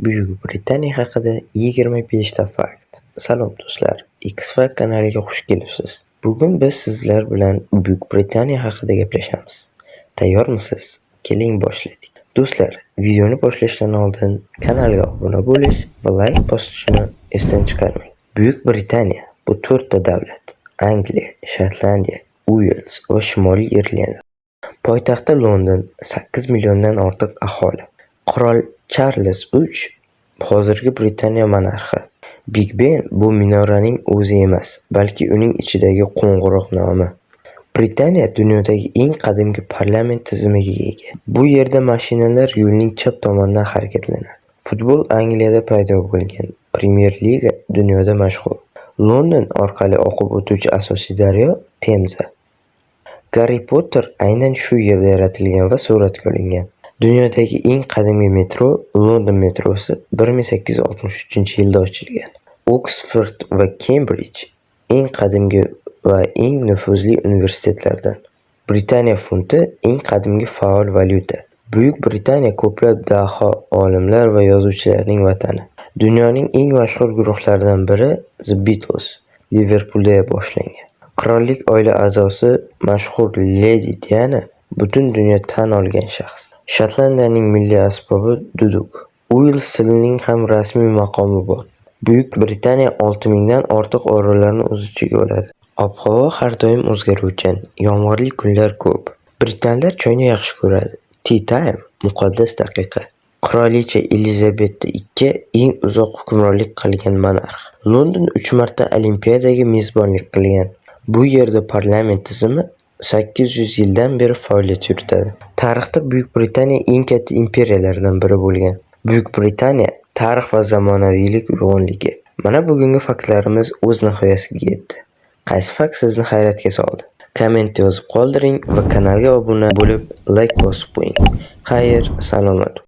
Buyuk Britaniya haqida 25 ta fakt. Salom do'stlar, X-Fact kanaliga xush kelibsiz. Bugun biz sizlar bilan Buyuk Britaniya haqida gaplashamiz. Tayyormisiz? Keling, boshladik. Do'stlar, videoni boshlashdan oldin kanalga obuna bo'lish va layk bosishni esdan chiqarmang. Buyuk Britaniya bu to'rtta davlat: Angliya, Shotlandiya, Uels va Shimoliy Irlandiya. Poytaxti London, 8 milliondan ortiq aholi. Qirol Charlz III hozirgi Britaniya monarxi. Big Ben bu minoraning o'zi emas, balki uning ichidagi qo'ng'iroq nomi. Britaniya dunyodagi eng qadimgi parlament tizimiga ega. Bu yerda mashinalar yo'lning chap tomonidan harakatlanadi. Futbol Angliyada paydo bo'lgan. Premyer Liga dunyoda mashhur. London orqali oqib o'tuvchi asosiy daryo Temza. Garri Potter aynan shu yerda yaratilgan va suratga olingan. Dunyodagi eng qadimgi metro London metrosi 1863-yilda ochilgan. Oksford va Kembrij eng qadimgi va eng nufuzli universitetlardan. Britaniya funti eng qadimgi faol valyuta. Buyuk Britaniya ko'plab daho olimlar va yozuvchilarning vatani. Dunyoning eng mashhur guruhlaridan biri The Beatles Liverpulda boshlangan. Qirollik oila a'zosi mashhur Ledi Diana butun dunyo tan olgan shaxs. Shotlandiyaning milliy asbobi duduk. Uels tilining ham rasmiy maqomi bor. Buyuk Britaniya 6000 dan ortiq orollarni o'z ichiga oladi. Ob-havo har doim o'zgaruvchan, yomg'irli kunlar ko'p. Britanlar choyni yaxshi ko'radi. Tea time muqaddas daqiqa. Qirolicha Elizabeta II eng uzoq hukmronlik qilgan monarx. London uch marta Olimpiadaga mezbonlik qilgan. Bu yerda parlament tizimi 800 yildan beri faoliyat yuritadi. Tarixda Buyuk Britaniya eng katta imperiyalardan biri bo'lgan. Buyuk Britaniya tarix va zamonaviylik uyg'unligi. Mana, bugungi faktlarimiz o'z nihoyasiga yetdi. Qaysi fakt sizni hayratga soldi? Kommentda yozib qoldiring va kanalga obuna bo'lib, layk bosib qo'ying. Xayr, salomat.